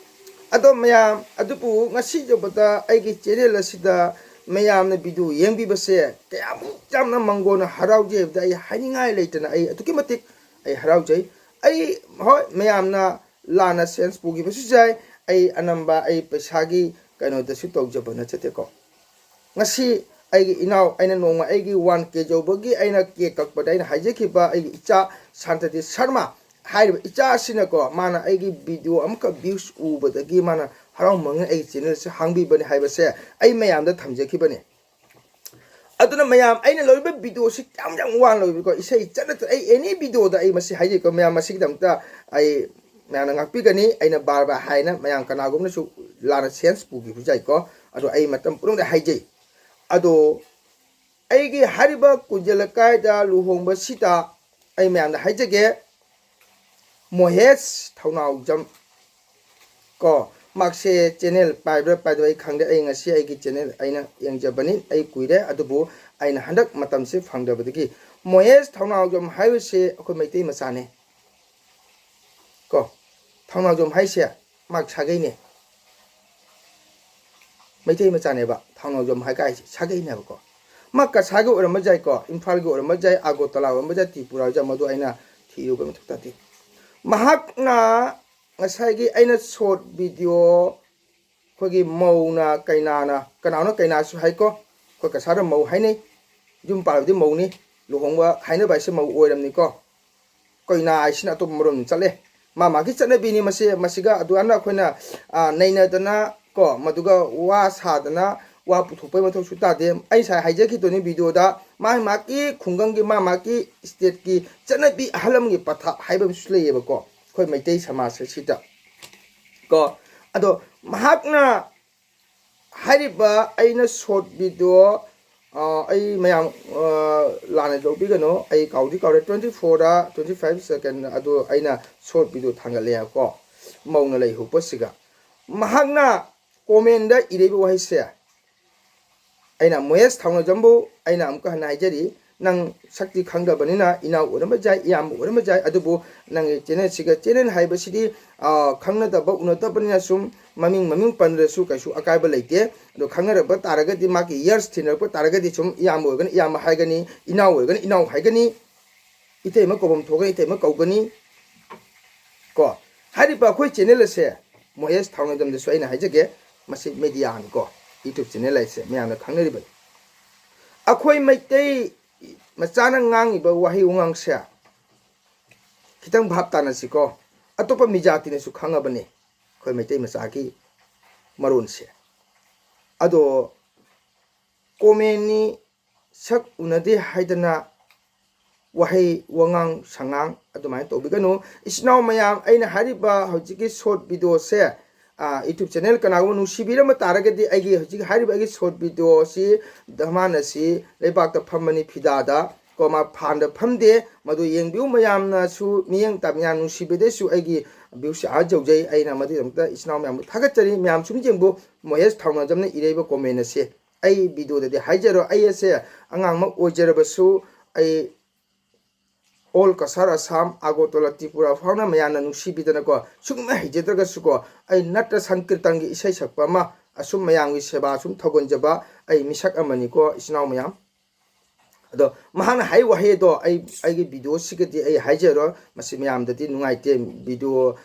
ꯑꯗꯣ ꯃꯌꯥꯝ, ꯑꯗꯨꯕꯨ ꯉꯁꯤ ꯌꯧꯕꯗ ꯑꯩꯒꯤ ꯆꯦꯅꯦꯜ ꯑꯁꯤꯗ ꯃꯌꯥꯝꯅ ꯚꯤꯗꯤꯑꯣ ꯌꯦꯡꯕꯤꯕꯁꯦ ꯀꯌꯥꯃꯨꯛ ꯌꯥꯝꯅ ꯃꯪꯒꯣꯟꯅ ꯍꯔꯥꯎꯖꯩ ꯍꯥꯏꯕꯗ ꯑꯩ ꯍꯥꯏꯅꯤꯡꯉꯥꯏ ꯂꯩꯇꯅ ꯑꯩ ꯑꯗꯨꯛꯀꯤ ꯃꯇꯤꯛ ꯑꯩ ꯍꯔꯥꯎꯖꯩ꯫ ꯑꯩ, ꯍꯣꯏ, ꯃꯌꯥꯝꯅ ꯂꯥꯟꯅ ꯁꯦꯟꯁ ꯄꯨꯈꯤꯕꯁꯨ ꯌꯥꯏ, ꯑꯩ ꯑꯅꯝꯕ ꯑꯩ ꯄꯩꯁꯥꯒꯤ ꯀꯩꯅꯣꯗꯁꯨ ꯇꯧꯖꯕ ꯅꯠꯆꯗꯦꯀꯣ꯫ ꯉꯁꯤ ꯑꯩꯒꯤ ꯏꯅꯥꯎ, ꯑꯩꯅ ꯅꯣꯡꯃ ꯑꯩꯒꯤ ꯋꯥꯟ ꯀꯦ ꯌꯧꯕꯒꯤ ꯑꯩꯅ ꯀꯦꯛ ꯀꯛꯄꯗ ꯑꯩꯅ ꯍꯥꯏꯖꯈꯤꯕ ꯑꯩꯒꯤ ꯏꯆꯥ ꯁꯥꯟꯇꯇꯤ ꯁꯔꯃ ꯍꯥꯏꯔꯤꯕ ꯏꯆꯥ ꯑꯁꯤꯅꯀꯣ, ꯃꯥꯅ ꯑꯩꯒꯤ ꯚꯤꯗꯤꯑꯣ ꯑꯃꯈꯛ ꯚ꯭ꯌꯨꯁ ꯎꯕꯗꯒꯤ ꯃꯥꯅ ꯍꯔꯥꯎꯃꯟꯒꯤ ꯑꯩꯒꯤ ꯆꯦꯅꯦꯜꯁꯦ ꯍꯥꯡꯕꯤꯕꯅꯤ ꯍꯥꯏꯕꯁꯦ ꯑꯩ ꯃꯌꯥꯝꯗ ꯊꯝꯖꯈꯤꯕꯅꯤ꯫ ꯑꯗꯨꯅ ꯃꯌꯥꯝ, ꯑꯩꯅ ꯂꯧꯔꯤꯕ ꯚꯤꯗꯤꯑꯣꯁꯤ ꯌꯥꯝ ꯌꯥꯝ ꯋꯥꯅ ꯂꯧꯕꯤꯀꯣ, ꯏꯁꯩ ꯆꯠꯅ ꯆꯠꯅ ꯑꯩ ꯑꯦꯅꯤ ꯚꯤꯗꯤꯑꯣꯗ ꯑꯩ ꯃꯁꯤ ꯍꯥꯏꯖꯩꯀꯣ ꯃꯌꯥꯝ, ꯃꯁꯤꯒꯤꯗꯃꯛꯇ ꯑꯩ ꯃꯌꯥꯝꯅ ꯉꯥꯛꯄꯤꯒꯅꯤ꯫ ꯑꯩꯅ ꯕꯥꯔ ꯕꯥꯔ ꯍꯥꯏꯅ ꯃꯌꯥꯝ ꯀꯅꯥꯒꯨꯝꯕꯅꯁꯨ ꯂꯥꯟꯅ ꯁꯦꯟꯁ ꯄꯨꯈꯤꯕꯁꯨ ꯌꯥꯏꯀꯣ꯫ ꯑꯗꯣ ꯑꯩ ꯃꯇꯝ ꯄꯨꯝꯅꯃꯛꯇ ꯍꯥꯏꯖꯩ꯫ ꯑꯗꯣ ꯑꯩꯒꯤ ꯍꯥꯏꯔꯤꯕ ꯀꯨꯟꯖ ꯂꯩꯀꯥꯏꯗ ꯂꯨꯍꯣꯡꯕꯁꯤꯗ ꯑꯩ ꯃꯌꯥꯝꯗ ꯍꯥꯏꯖꯒꯦ, ꯃꯣꯍꯦꯁ ꯊꯧꯅꯥꯎꯖꯝ ꯀꯣ, ꯃꯍꯥꯛꯁꯦ ꯆꯦꯅꯦꯜ ꯄꯥꯏꯕ꯭ꯔꯥ ꯄꯥꯏꯗꯕ꯭ꯔꯥ ꯑꯩ ꯈꯪꯗꯦ꯫ ꯑꯩ ꯉꯁꯤ ꯑꯩꯒꯤ ꯆꯦꯅꯦꯜ ꯑꯩꯅ ꯌꯦꯡꯖꯕꯅꯤ, ꯑꯩ ꯀꯨꯏꯔꯦ, ꯑꯗꯨꯕꯨ ꯑꯩꯅ ꯍꯟꯗꯛ ꯃꯇꯝꯁꯤ ꯐꯪꯗꯕꯗꯒꯤ꯫ ꯃꯣꯍꯦꯁ ꯊꯧꯅꯥꯎꯖꯝ ꯍꯥꯏꯕꯁꯦ ꯑꯩꯈꯣꯏ ꯃꯩꯇꯩ ꯃꯆꯥꯅꯦ ꯀꯣ꯫ ꯊꯧꯅꯥꯎꯖꯝ ꯍꯥꯏꯁꯦ ꯃꯍꯥꯛ ꯁꯥꯒꯩꯅꯦ, ꯃꯩꯇꯩ ꯃꯆꯥꯅꯦꯕ꯫ ꯊꯧꯅꯥꯎꯖꯝ ꯍꯥꯏ ꯀꯥꯏꯁꯦ ꯁꯥꯒꯩꯅꯦꯕꯀꯣ꯫ ꯃꯥ ꯀꯁꯥꯔꯒꯤ ꯑꯣꯏꯔꯝꯕ ꯌꯥꯏꯀꯣ, ꯏꯝꯐꯥꯜꯒꯤ ꯑꯣꯏꯔꯝꯕ ꯌꯥꯏ, ꯑꯒꯣꯇꯂꯥ ꯑꯣꯏꯔꯝꯕ ꯌꯥꯏ, ꯇ꯭ꯔꯤꯄꯨꯔꯥ ꯑꯣꯏꯔꯝꯕ ꯌꯥꯏ, ꯃꯗꯨ ꯑꯩꯅ ꯊꯤꯔꯨꯕ ꯃꯊꯧ ꯇꯥꯗꯦ꯫ ꯃꯍꯥꯛꯅ ꯉꯁꯥꯏꯒꯤ ꯑꯩꯅ short video, ꯑꯩꯈꯣꯏꯒꯤ ꯃꯧꯅ ꯀꯩꯅꯥꯅ, ꯀꯅꯥꯅꯣ ꯀꯩꯅꯥꯁꯨ ꯍꯥꯏꯀꯣ, ꯑꯩꯈꯣꯏ ꯀꯁꯥꯔꯗ ꯃꯧ ꯍꯥꯏꯅꯩ, ꯌꯨꯝ ꯄꯥꯜꯂꯕꯗꯤ ꯃꯧꯅꯤ, ꯂꯨꯍꯣꯡꯕ ꯍꯥꯏꯅꯕ ꯍꯥꯏꯁꯦ ꯃꯧ ꯑꯣꯏꯔꯝꯅꯤꯀꯣ꯫ ꯀꯩꯅꯥ ꯍꯥꯏꯁꯤꯅ ꯑꯇꯣꯞꯄ ꯃꯔꯣꯝ ꯆꯠꯂꯦ, ꯃꯥ ꯃꯥꯒꯤ ꯆꯠꯅꯕꯤꯅꯤ꯫ ꯃꯁꯤ, ꯃꯁꯤꯒ ꯑꯗꯨꯃꯥꯏꯅ ꯑꯩꯈꯣꯏꯅ, ꯑ, ꯅꯩꯅꯗꯅ ꯀꯣ, ꯃꯗꯨꯒ ꯋꯥ ꯁꯥꯗꯅ ꯋꯥ ꯄꯨꯊꯣꯛꯄꯩ ꯃꯊꯧꯁꯨ ꯇꯥꯗꯦ꯫ ꯑꯩ ꯉꯁꯥꯏ ꯍꯥꯏꯖꯈꯤꯗꯨꯅꯤ videoꯗ, ꯃꯥ ꯃꯥꯒꯤ ꯈꯨꯡꯒꯪꯒꯤ, ꯃꯥ ꯃꯥꯒꯤ stateꯀꯤ ꯆꯠꯅꯕꯤ, ꯑꯍꯜ ꯂꯃꯟꯒꯤ ꯄꯊꯥꯞ ꯍꯥꯏꯕ ꯑꯃꯁꯨ ꯂꯩꯌꯦꯕꯀꯣ, ꯑꯩꯈꯣꯏ ꯃꯩꯇꯩ ꯁꯃꯥꯖ ꯑꯁꯤꯗ ꯀꯣ꯫ ꯑꯗꯣ ꯃꯍꯥꯛꯅ ꯍꯥꯏꯔꯤꯕ ꯑꯩꯅ short video, ꯑ, ꯑꯩ ꯃꯌꯥꯝ, ꯑ, ꯂꯥꯟꯅ ꯂꯧꯕꯤꯒꯅꯨ, ꯑꯩ ꯀꯥꯎꯗꯤ ꯀꯥꯎꯔꯦ, twenty fourꯗ twenty five second ꯑꯗꯨ ꯑꯩꯅ short video ꯊꯥꯡꯒꯠꯂꯦ ꯀꯣ, ꯃꯧꯅ ꯂꯩꯍꯧꯕꯁꯤꯒ꯫ ꯃꯍꯥꯛꯅ commentꯗ ꯏꯔꯛꯏꯕ ꯋꯥꯍꯩꯁꯦ, ꯑꯩꯅ ꯃꯣꯍꯦꯁ ꯊꯥꯎꯅꯖꯝꯕꯨ ꯑꯩꯅ ꯑꯃꯨꯛꯀ ꯍꯟꯅ ꯍꯥꯏꯖꯔꯤ, ꯅꯪ ꯁꯛꯇꯤ ꯈꯪꯗꯕꯅꯤꯅ ꯏꯅꯥꯎ ꯑꯣꯏꯔꯝꯕ ꯌꯥꯏ, ꯏꯌꯥꯝꯕ ꯑꯣꯏꯔꯝꯕ ꯌꯥꯏ, ꯑꯗꯨꯕꯨ ꯅꯪꯒꯤ channelꯁꯤꯒ, channel ꯍꯥꯏꯕꯁꯤꯗꯤ, ꯑ, ꯈꯪꯅꯗꯕ ꯎꯅꯗꯕꯅꯤꯅ ꯁꯨꯝ ꯃꯃꯤꯡ, ꯃꯃꯤꯡ ꯄꯟꯗ꯭ꯔꯁꯨ ꯀꯩꯁꯨ ꯑꯀꯥꯏꯕ ꯂꯩꯇꯦ꯫ ꯑꯗꯣ ꯈꯪꯅꯔꯛꯄ ꯇꯥꯔꯒꯗꯤ, ꯃꯥꯒꯤ years ꯊꯤꯅꯔꯛꯄ ꯇꯥꯔꯒꯗꯤ ꯁꯨꯝ ꯏꯌꯥꯝꯕ ꯑꯣꯏꯔꯒꯅ ꯏꯌꯥꯝꯕ ꯍꯥꯏꯒꯅꯤ, ꯏꯅꯥꯎ ꯑꯣꯏꯔꯒꯅ ꯏꯅꯥꯎ ꯍꯥꯏꯒꯅꯤ, ꯏꯇꯩꯃ ꯀꯧꯐꯝ ꯊꯣꯛꯑꯒꯅ ꯏꯇꯩꯃ ꯀꯧꯒꯅꯤ ꯀꯣ꯫ ꯍꯥꯏꯔꯤꯕ ꯑꯩꯈꯣꯏ channel ꯑꯁꯦ, ꯃꯣꯍꯦꯁ ꯊꯥꯎꯅꯖꯝꯗꯁꯨ ꯑꯩꯅ ꯍꯥꯏꯖꯒꯦ, ꯃꯁꯤ mediaꯅꯤꯀꯣ, YouTube channel ꯍꯥꯏꯁꯦ ꯃꯌꯥꯝꯅ ꯈꯪꯅꯔꯤꯕꯅꯤ꯫ ꯑꯩꯈꯣꯏ ꯃꯩꯇꯩ ꯃꯆꯥꯅ ꯉꯥꯡꯉꯤꯕ ꯋꯥꯍꯩ ꯋꯥꯉꯥꯡꯁꯦ ꯈꯤꯇꯪ ꯚꯥꯞ ꯇꯥꯅꯁꯤꯀꯣ꯫ ꯑꯇꯣꯞꯄ ꯃꯤꯖꯥꯇꯤꯅꯁꯨ ꯈꯪꯉꯕꯅꯤ ꯑꯩꯈꯣꯏ ꯃꯩꯇꯩ ꯃꯆꯥꯒꯤ ꯃꯔꯣꯟꯁꯦ꯫ ꯑꯗꯣ commentꯅꯤ, ꯁꯛ ꯎꯅꯗꯦ ꯍꯥꯏꯗꯅ ꯋꯥꯍꯩ ꯋꯥꯉꯥꯡ ꯁꯉꯥꯡ ꯑꯗꯨꯃꯥꯏꯅ ꯇꯧꯕꯤꯒꯅꯨ꯫ ꯏꯆꯤꯟ ꯏꯅꯥꯎ ꯃꯌꯥꯝ, ꯑꯩꯅ ꯍꯥꯏꯔꯤꯕ ꯍꯧꯖꯤꯛꯀꯤ short videoꯁꯦ, ꯑ, YouTube channel ꯀꯅꯥꯒꯨꯝꯕ ꯅꯨꯡꯁꯤꯕꯤꯔꯝꯕ ꯇꯥꯔꯒꯗꯤ, ꯑꯩꯒꯤ ꯍꯧꯖꯤꯛ ꯍꯥꯏꯔꯤꯕ ꯑꯩꯒꯤ short videoꯁꯤ ꯙꯃꯥꯟ ꯑꯁꯤ ꯂꯩꯕꯥꯛꯇ ꯐꯝꯕꯅꯤ ꯐꯤꯗꯥꯗ, ꯀꯣꯃꯥ, ꯐꯥꯟꯗ ꯐꯝꯗꯦ꯫ ꯃꯗꯨ ꯌꯦꯡꯕꯤꯌꯨ ꯃꯌꯥꯝꯅꯁꯨ, ꯃꯤꯠꯌꯦꯡ ꯇꯥꯕ ꯃꯌꯥꯝ ꯅꯨꯡꯁꯤꯕꯤꯗꯁꯨ ꯑꯩꯒꯤ viewꯁꯦ ꯑꯥ ꯌꯧꯖꯩ꯫ ꯑꯩꯅ ꯃꯗꯨꯒꯤꯗꯃꯛꯇ ꯏꯆꯤꯟ ꯏꯅꯥꯎ ꯃꯌꯥꯝꯕꯨ ꯊꯥꯒꯠꯆꯔꯤ꯫ ꯃꯌꯥꯝ ꯁꯨꯝ ꯌꯦꯡꯕꯨ, ꯃꯣꯍꯦꯁ ꯊꯥꯎꯅꯖꯝꯅ ꯏꯔꯛꯏꯕ comment ꯑꯁꯦ꯫ ꯑꯩ videoꯗꯗꯤ ꯍꯥꯏꯖꯔꯣꯏ, ꯑꯩ ꯑꯁꯦ ꯑꯉꯥꯡꯃꯛ ꯑꯣꯏꯖꯔꯕꯁꯨ, ꯑꯩ all Cachar Assam, Agartala, Tripura ꯐꯥꯎꯅ ꯃꯌꯥꯝꯅ ꯅꯨꯡꯁꯤꯕꯤꯗꯅꯀꯣ, ꯁꯨꯝ ꯍꯩꯖꯗ꯭ꯔꯒꯁꯨꯀꯣ, ꯑꯩ ꯅꯠꯇ꯭ꯔ ꯁꯪꯀꯤꯔꯇꯟꯒꯤ ꯏꯁꯩ ꯁꯛꯄ ꯑꯃ, ꯑꯁꯨꯝ ꯃꯌꯥꯝꯒꯤ ꯁꯦꯕꯥ ꯁꯨꯝ ꯊꯧꯒꯟꯖꯕ ꯑꯩ ꯃꯤꯁꯛ ꯑꯃꯅꯤꯀꯣ, ꯏꯆꯤꯟ ꯏꯅꯥꯎ ꯃꯌꯥꯝ꯫ ꯑꯗꯣ ꯃꯍꯥꯛꯅ ꯍꯥꯏ ꯋꯥꯍꯩ ꯑꯗꯣ ꯑꯩ ꯑꯩꯒꯤ ꯚꯤꯗꯤꯑꯣꯁꯤꯒꯗꯤ ꯑꯩ ꯍꯥꯏꯖꯔꯣꯏ, ꯃꯁꯤ ꯃꯌꯥꯝꯗꯗꯤ ꯅꯨꯡꯉꯥꯏꯇꯦ꯫ ꯚꯤꯗꯤꯑꯣ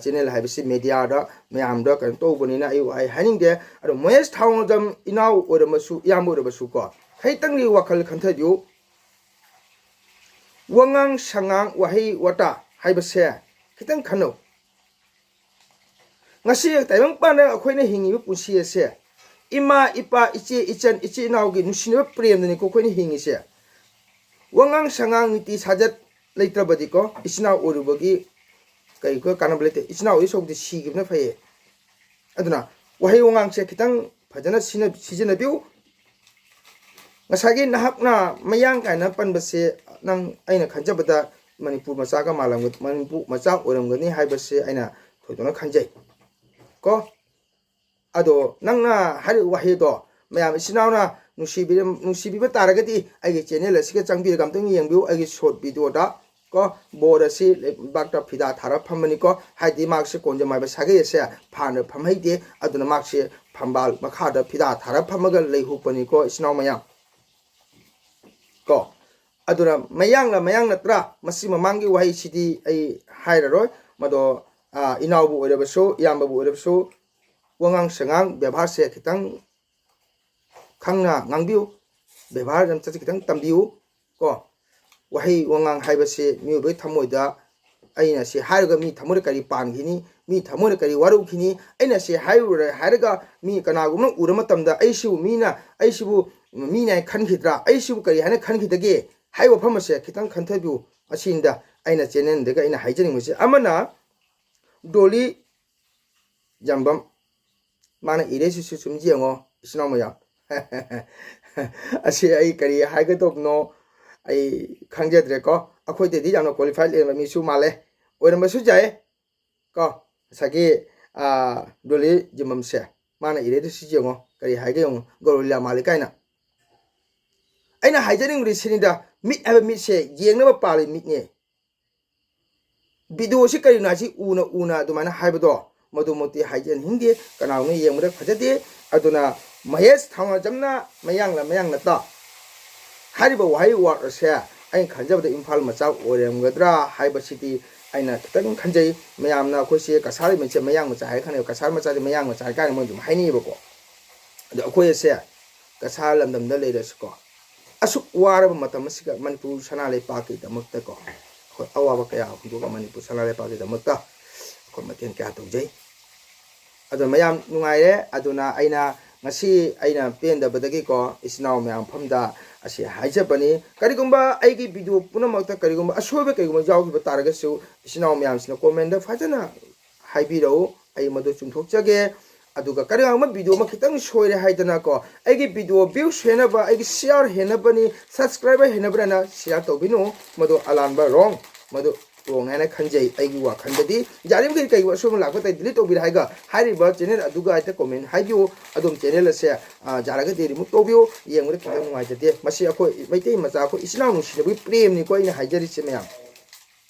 ꯆꯦꯅꯦꯜ ꯍꯥꯏꯕꯁꯤ ꯃꯦꯗꯤꯌꯥꯗ ꯃꯌꯥꯝꯗ ꯀꯩꯅꯣ ꯇꯧꯕꯅꯤꯅ ꯑꯩ ꯋꯥꯍꯩ ꯍꯥꯏꯅꯤꯡꯗꯦ꯫ ꯑꯗꯣ ꯃꯍꯦꯁ ꯊꯥꯎꯅꯖꯝ ꯏꯅꯥꯎ ꯑꯣꯏꯔꯝꯃꯁꯨ, ꯏꯌꯥꯝꯕ ꯑꯣꯏꯔꯕꯁꯨ ꯀꯣ, ꯈꯖꯤꯛꯇꯪꯗꯤ ꯋꯥꯈꯜ ꯈꯟꯊꯕꯤꯌꯨ꯫ ꯋꯥꯉꯥꯡ ꯁꯉꯥꯡ, ꯋꯥꯍꯩ ꯋꯥꯇꯥ ꯍꯥꯏꯕꯁꯦ ꯈꯤꯇꯪ ꯈꯟꯅꯧ꯫ ꯉꯁꯤ ꯇꯥꯏꯕꯪꯄꯥꯟꯗ ꯑꯩꯈꯣꯏꯅ ꯍꯤꯡꯉꯤꯕ ꯄꯨꯟꯁꯤ ꯑꯁꯦ ꯏꯃꯥ, ꯏꯄꯥ, ꯏꯆꯦ, ꯏꯆꯟ, ꯏꯆꯤꯜ ꯏꯅꯥꯎꯒꯤ ꯅꯨꯡꯁꯤꯅꯕ ꯄ꯭ꯔꯦꯝꯗꯅꯤꯀꯣ ꯑꯩꯈꯣꯏꯅ ꯍꯤꯡꯉꯤꯁꯦ꯫ ꯋꯥꯉꯥꯡ ꯁꯉꯥꯡ, ꯅꯤꯇꯤ ꯁꯥꯖꯠ ꯂꯩꯇ꯭ꯔꯕꯗꯤꯀꯣ, ꯏꯆꯤꯟ ꯏꯅꯥꯎ ꯑꯣꯏꯔꯨꯕꯒꯤ ꯀꯔꯤ ꯀꯥꯟꯅꯕ ꯂꯩꯇꯦ꯫ ꯏꯆꯤꯟ ꯏꯅꯥꯎ ꯑꯣꯏ ꯁꯔꯨꯛꯇꯤ ꯁꯤꯈꯤꯕꯅ ꯐꯩꯌꯦ꯫ ꯑꯗꯨꯅ ꯋꯥꯍꯩ ꯋꯥꯉꯥꯡꯁꯦ ꯈꯤꯇꯪ ꯐꯖꯅ ꯁꯤꯖꯤꯟꯅ-, ꯁꯤꯖꯤꯟꯅꯕꯤꯌꯨ꯫ ꯉꯁꯥꯏꯒꯤ ꯅꯍꯥꯛꯅ ꯃꯌꯥꯡ ꯀꯥꯏꯅ ꯄꯟꯕꯁꯦ, ꯅꯪ, ꯑꯩꯅ ꯈꯟꯖꯕꯗ ꯃꯅꯤꯄꯨꯔ ꯃꯆꯥꯒ ꯃꯥꯜꯂꯝꯒ-, ꯃꯅꯤꯄꯨꯔ ꯃꯆꯥ ꯑꯣꯏꯔꯝꯒꯅꯤ ꯍꯥꯏꯕꯁꯦ ꯑꯩꯅ ꯊꯣꯏꯗꯣꯛꯅ ꯈꯟꯖꯩ ꯀꯣ꯫ ꯑꯗꯣ ꯅꯪꯅ ꯍꯥꯏꯔꯤꯕ ꯋꯥꯍꯩꯗꯣ ꯃꯌꯥꯝ ꯏꯆꯤꯟ ꯏꯅꯥꯎꯅ ꯅꯨꯡꯁꯤꯕꯤꯔꯝ-, ꯅꯨꯡꯁꯤꯕꯤꯕ ꯇꯥꯔꯒꯗꯤ ꯑꯩꯒꯤ ꯆꯦꯅꯦꯜ ꯑꯁꯤꯒ ꯆꯪꯕꯤꯔꯒ ꯑꯝꯇꯪ ꯌꯦꯡꯕꯤꯌꯨ꯫ ꯑꯩꯒꯤ ꯁꯣꯔꯠ ꯚꯤꯗꯤꯑꯣꯗ ꯀꯣ, ꯕꯣꯔ ꯑꯁꯤ ꯂꯩꯕꯥꯛꯇ ꯐꯤꯗꯥ ꯊꯥꯔ ꯐꯝꯕꯅꯤꯀꯣ꯫ ꯍꯥꯏꯗꯤ ꯃꯍꯥꯛꯁꯦ ꯀꯣꯟꯖꯝ ꯍꯥꯏꯕ ꯁꯥꯒꯩ ꯑꯁꯦ ꯐꯥꯟꯗ ꯐꯝꯍꯩꯗꯦ꯫ ꯑꯗꯨꯅ ꯃꯍꯥꯛꯁꯦ ꯐꯝꯕꯥꯜ ꯃꯈꯥꯗ ꯐꯤꯗꯥ ꯊꯥꯔ ꯐꯝꯃꯒ ꯂꯩꯍꯨꯞꯄꯅꯤꯀꯣ, ꯏꯆꯤꯟ ꯏꯅꯥꯎ ꯃꯌꯥꯝ ꯀꯣ꯫ ꯑꯗꯨꯅ ꯃꯌꯥꯡꯂ ꯃꯌꯥꯡ ꯅꯠꯇ꯭ꯔꯥ? ꯃꯁꯤ ꯃꯃꯥꯡꯒꯤ ꯋꯥꯍꯩꯁꯤꯗꯤ ꯑꯩ ꯍꯥꯏꯔꯔꯣꯏ꯫ ꯃꯗꯣ, ꯑꯥ, ꯏꯅꯥꯎꯕꯨ ꯑꯣꯏꯔꯕꯁꯨ, ꯏꯌꯥꯝꯕꯕꯨ ꯑꯣꯏꯔꯕꯁꯨ, ꯋꯥꯉꯥꯡ ꯁꯉꯥꯡ ꯕꯦꯕꯥꯔꯁꯦ ꯈꯤꯇꯪ ꯈꯪꯅ ꯉꯥꯡꯕꯤꯌꯨ꯫ ꯕꯦꯕꯥꯔ ꯂꯝꯆꯠꯁꯦ ꯈꯤꯇꯪ ꯇꯝꯕꯤꯌꯨ ꯀꯣ꯫ ꯋꯥꯍꯩ ꯋꯥꯉꯥꯡ ꯍꯥꯏꯕꯁꯦ ꯃꯤꯑꯣꯏꯕꯒꯤ ꯊꯃꯣꯏꯗ, ꯑꯩꯅ ꯁꯤ ꯍꯥꯏꯔꯒ ꯃꯤ ꯊꯃꯣꯏꯗ ꯀꯔꯤ ꯄꯥꯟꯈꯤꯅꯤ, ꯃꯤ ꯊꯃꯣꯏꯗ ꯀꯔꯤ ꯋꯥꯔꯧꯈꯤꯅꯤ, ꯑꯩꯅ ꯁꯤ ꯍꯥꯏꯔꯨꯔꯦ ꯍꯥꯏꯔꯒ ꯃꯤ ꯀꯅꯥꯒꯨꯝꯕꯅ ꯎꯔ ꯃꯇꯝꯗ ꯑꯩꯁꯤꯕꯨ ꯃꯤꯅ, ꯑꯩꯁꯤꯕꯨ ꯃꯤꯅ ꯍꯥꯏꯅ ꯈꯟꯈꯤꯗ꯭ꯔꯥ, ꯑꯩꯁꯤꯕꯨ ꯀꯔꯤ ꯍꯥꯏꯅ ꯈꯟꯈꯤꯗꯒꯦ ꯍꯥꯏꯕ ꯋꯥꯐꯝ ꯑꯁꯦ ꯈꯤꯇꯪ ꯈꯟꯊꯕꯤꯌꯨ꯫ ꯑꯁꯤꯅꯤꯗ ꯑꯩꯅ ꯆꯦꯅꯦꯜꯗꯒꯤ ꯑꯩꯅ ꯍꯥꯏꯖꯅꯤꯡꯕꯁꯦ꯫ ꯑꯃꯅ ꯗꯣꯂꯤ ꯌꯥꯝꯕꯝ, ꯃꯥꯅ ꯏꯔꯩꯁꯤꯁꯨ ꯁꯨꯝ ꯌꯦꯡꯉꯣ, ꯏꯆꯤꯟ ꯏꯅꯥꯎ ꯃꯌꯥꯝ꯫ ꯑꯁꯤ ꯑꯩ ꯀꯔꯤ ꯍꯥꯏꯒꯗꯧꯕꯅꯣ ꯑꯩ ꯈꯪꯖꯗ꯭ꯔꯦꯀꯣ꯫ ꯑꯩꯈꯣꯏꯗꯩꯗꯤ ꯌꯥꯝꯅ ꯀ꯭ꯋꯥꯂꯤꯐꯥꯏ ꯂꯩꯔꯕ ꯃꯤꯁꯨ ꯃꯥꯜꯂꯦ, ꯑꯣꯏꯔꯝꯕꯁꯨ ꯌꯥꯏ ꯀꯣ꯫ ꯉꯁꯥꯏꯒꯤ, ꯑꯥ, ꯗꯣꯂꯤ ꯌꯥꯝꯕꯝꯁꯦ, ꯃꯥꯅ ꯏꯔꯩꯗꯨꯁꯨ ꯌꯦꯡꯉꯣ, ꯀꯔꯤ ꯍꯥꯏꯒꯦ ꯌꯦꯡꯉꯣ, ꯒꯣꯔꯤꯂꯥ ꯃꯥꯜꯂꯤ ꯀꯥꯏꯅ꯫ ꯑꯩꯅ ꯍꯥꯏꯖꯅꯤꯡꯕꯗꯤ ꯁꯤꯅꯤꯗ, ꯃꯤꯠ ꯍꯥꯏꯕ ꯃꯤꯠꯁꯦ ꯌꯦꯡꯅꯕ ꯄꯥꯜꯂꯤ ꯃꯤꯠꯅꯦ꯫ ꯚꯤꯗꯤꯑꯣꯁꯤ ꯀꯔꯤꯅꯣ ꯍꯥꯏꯁꯤ ꯎꯅ ꯎꯅ ꯑꯗꯨꯃꯥꯏꯅ ꯍꯥꯏꯕꯗꯣ, ꯃꯗꯨꯃꯛꯇꯤ ꯍꯥꯏꯖꯅꯤꯡꯗꯦ, ꯀꯅꯥꯒꯨꯝꯕ ꯌꯦꯡꯕꯗ ꯐꯖꯗꯦ꯫ ꯑꯗꯨꯅ ꯃꯍꯦꯁ ꯊꯥꯎꯅꯖꯝꯅ ꯃꯌꯥꯡꯂ ꯃꯌꯥꯡ ꯅꯠꯇ ꯍꯥꯏꯔꯤꯕ ꯋꯥꯍꯩ ꯋꯥꯔꯗ ꯑꯁꯦ ꯑꯩꯅ ꯈꯟꯖꯕꯗ ꯏꯝꯐꯥꯜ ꯃꯆꯥ ꯑꯣꯏꯔꯝꯒꯗ꯭ꯔꯥ ꯍꯥꯏꯕꯁꯤꯗꯤ ꯑꯩꯅ ꯈꯤꯇꯪ ꯈꯟꯖꯩ꯫ ꯃꯌꯥꯝꯅ ꯑꯩꯈꯣꯏꯁꯦ ꯀꯁꯥꯔ ꯃꯆꯥ, ꯃꯌꯥꯡ ꯃꯆꯥ ꯍꯥꯏ ꯈꯟꯅꯩ, ꯀꯁꯥꯔ ꯃꯆꯥꯁꯦ ꯃꯌꯥꯡ ꯃꯆꯥ ꯍꯥꯏ ꯀꯥꯏꯅ ꯃꯣꯏ ꯑꯗꯨꯝ ꯍꯥꯏꯅꯩꯌꯦꯕꯀꯣ꯫ ꯑꯗꯣ ꯑꯩꯈꯣꯏ ꯑꯁꯦ ꯀꯁꯥꯔ ꯂꯝꯗꯝꯗ ꯂꯩꯔꯁꯨꯀꯣ, ꯑꯁꯨꯛ ꯋꯥꯔꯕ ꯃꯇꯝ ꯑꯁꯤꯗ ꯃꯅꯤꯄꯨꯔ ꯁꯅꯥ ꯂꯩꯄꯥꯛꯀꯤꯗꯃꯛꯇꯀꯣ, ꯑꯩꯈꯣꯏ ꯑꯋꯥꯕ ꯀꯌꯥ ꯍꯨꯟꯗꯣꯛꯑꯒ ꯃꯅꯤꯄꯨꯔ ꯁꯅꯥ ꯂꯩꯄꯥꯛꯀꯤꯗꯃꯛꯇ ꯑꯩꯈꯣꯏ ꯃꯇꯦꯡ ꯀꯌꯥ ꯇꯧꯖꯩ꯫ ꯑꯗꯣ ꯃꯌꯥꯝ ꯅꯨꯡꯉꯥꯏꯔꯦ꯫ ꯑꯗꯨꯅ ꯑꯩꯅ ꯉꯁꯤ ꯑꯩꯅ ꯄꯦꯟꯗꯕꯗꯒꯤꯀꯣ, ꯏꯆꯤꯟ ꯏꯅꯥꯎ ꯃꯌꯥꯝ ꯃꯐꯝꯗ ꯑꯁꯤ ꯍꯥꯏꯖꯕꯅꯤ꯫ ꯀꯔꯤꯒꯨꯝꯕ ꯑꯩꯒꯤ ꯚꯤꯗꯤꯑꯣ ꯄꯨꯝꯅꯃꯛꯇ ꯀꯔꯤꯒꯨꯝꯕ ꯑꯁꯣꯏꯕ ꯀꯩꯒꯨꯝꯕ ꯌꯥꯎꯈꯤꯕ ꯇꯥꯔꯒꯁꯨ, ꯏꯆꯤꯟ ꯏꯅꯥꯎ ꯃꯌꯥꯝꯁꯤꯅ ꯀꯣꯃꯦꯟꯗ ꯐꯖꯅ ꯍꯥꯏꯕꯤꯔꯛꯎ, ꯑꯩ ꯃꯗꯨ ꯆꯨꯝꯊꯣꯛꯆꯒꯦ꯫ ꯑꯗꯨꯒ ꯀꯔꯤꯒꯨꯝꯕ ꯚꯤꯗꯤꯑꯣ ꯑꯃ ꯈꯤꯇꯪ ꯁꯣꯏꯔꯦ ꯍꯥꯏꯗꯅꯀꯣ, ꯑꯩꯒꯤ ꯚꯤꯗꯤꯑꯣ ꯚ꯭ꯌꯨꯁ ꯍꯦꯟꯅꯕ, ꯑꯩꯒꯤ ꯁꯤꯌꯥꯔ ꯍꯦꯟꯅꯕꯅꯤ, ꯁꯕꯁꯀ꯭ꯔꯥꯏꯕꯔ ꯍꯦꯟꯅꯕꯅꯤꯅ ꯁꯤꯌꯥꯔ ꯇꯧꯕꯤꯅꯨ, ꯃꯗꯨ ꯑꯂꯥꯟꯕ, ꯔꯣꯡ, ꯃꯗꯨ ꯔꯣꯡ ꯍꯥꯏꯅ ꯈꯟꯖꯩ꯫ ꯑꯩꯒꯤ ꯋꯥꯈꯜꯗꯗꯤ ꯌꯥꯔꯤꯕꯃꯈꯩ ꯀꯩꯒꯨꯝꯕ ꯑꯁꯣꯏꯕ ꯂꯥꯛꯄ ꯇꯥꯔꯗꯤ ꯗꯤꯂꯤꯠ ꯇꯧꯕꯤꯔꯦ ꯍꯥꯏꯔꯒ ꯍꯥꯏꯔꯤꯕ ꯆꯦꯅꯦꯜ ꯑꯗꯨꯒ ꯍꯦꯛꯇ ꯀꯣꯃꯦꯟ ꯍꯥꯏꯕꯤꯌꯨ꯫ ꯑꯗꯨꯝ ꯆꯦꯅꯦꯜ ꯑꯁꯦ, ꯑ, ꯌꯥꯔꯒꯗꯤ ꯔꯤꯃꯨꯚ ꯇꯧꯕꯤꯌꯨ꯫ ꯌꯦꯡꯕꯗ ꯈꯤꯇꯪ ꯅꯨꯡꯉꯥꯏꯖꯗꯦ꯫ ꯃꯁꯤ ꯑꯩꯈꯣꯏ ꯃꯩꯇꯩ ꯃꯆꯥ, ꯑꯩꯈꯣꯏ ꯏꯆꯤꯟ ꯏꯅꯥꯎ ꯅꯨꯡꯁꯤꯅꯕꯒꯤ ꯄ꯭ꯔꯦꯝꯅꯤꯀꯣ ꯑꯩꯅ ꯍꯥꯏꯖꯔꯤꯁꯦ ꯃꯌꯥꯝ꯫